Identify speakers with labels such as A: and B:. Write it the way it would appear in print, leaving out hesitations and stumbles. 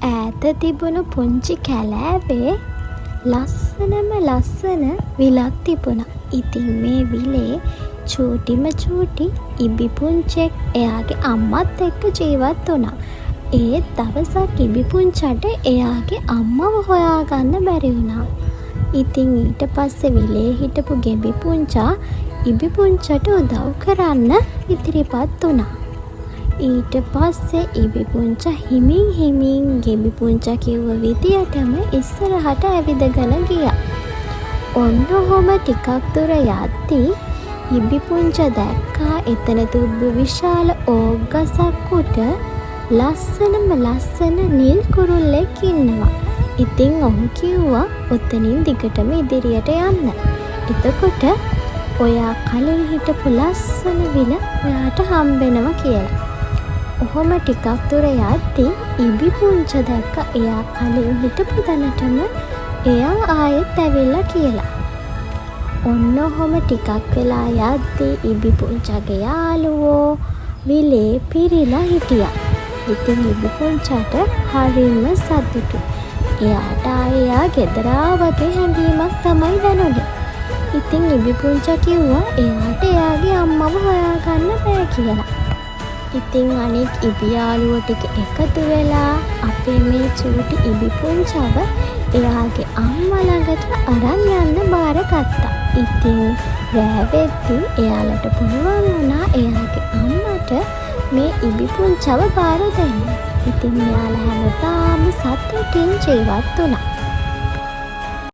A: ඈත තිබුණු පුංචි කැලෑවේ ලස්සනම ලස්සන විලක් තිබුණා. ඉතින් මේ විලේ චූටිම චූටි ඉබි පුංචෙක් එයාගේ අම්මත් එක්ක ජීවත් වුණා. ඒත් දවසක් ඉබි පුංචට එයාගේ අම්මව හොයාගන්න බැරි වුණා. ඉතින් ඊට පස්සේ විලේ හිටපු ගෙඹි පුංචා ඉබි පුංචට උදව් කරන්න ඉදිරිපත් වුණා. ඊට පස්සේ ඉබි පුංචා හිමින් හිමින් ගෙඹි පුංචා කිව්ව විදියටම ඉස්සරහට ඇවිදගෙන ගියා. ඔන්න ඔහොම ටිකක් දුර යද්දී ඉබි පුංචා දැක්කා එතන තිබ්බ විශාල ඕක් ගසක් උඩ ලස්සනම ලස්සන නිල් කුරුල්ලෙක් ඉන්නවා. ඉතින් ඔහු කිව්වා ඔතනින් දිගටම ඉදිරියට යන්න. එතකොට ඔයා කලින් හිටපු ලස්සන විල ඔයාට හම්බෙනවා කියලා. ඔහොම ටිකක් දුර යද්දී ඉබි පුංචා දැක්ක එයා කලින් හිටපු තැනටම එයා ආයෙත් ඇවිල්ලා කියලා. ඔන්න ඔහොම ටිකක් වෙලා යද්දී ඉබි පුංචාගේ යාළුවෝ විලේ පිරිලා හිටියා. ඉතින් ඉබි පුංචාට හරිම සතුටුයි. එයාට ආයේ එයා ගෙදර ආවා වගේ හැඟීමක් තමයි දැනුනේ. ඉතින් ඉබි පුංචා කිව්වා එයාට එයාගේ අම්මව හොයාගන්න බෑ කියලා. ඉතින් අනෙක් ඉබි යාළුවෝ ටික එකතු වෙලා අපේ මේ චූටි ඉබි පුංචාව එයාගේ අම්මා ළඟට අරන් යන්න බාරගත්තා. ඉතින් රෑ වෙද්දී එයාලට පුළුවන් වුණා එයාගේ අම්මට මේ ඉබි පුංචාව බාර දෙන්න. ඉතින් එයාලා හැමදාම සතුටින් ජීවත් වුණා.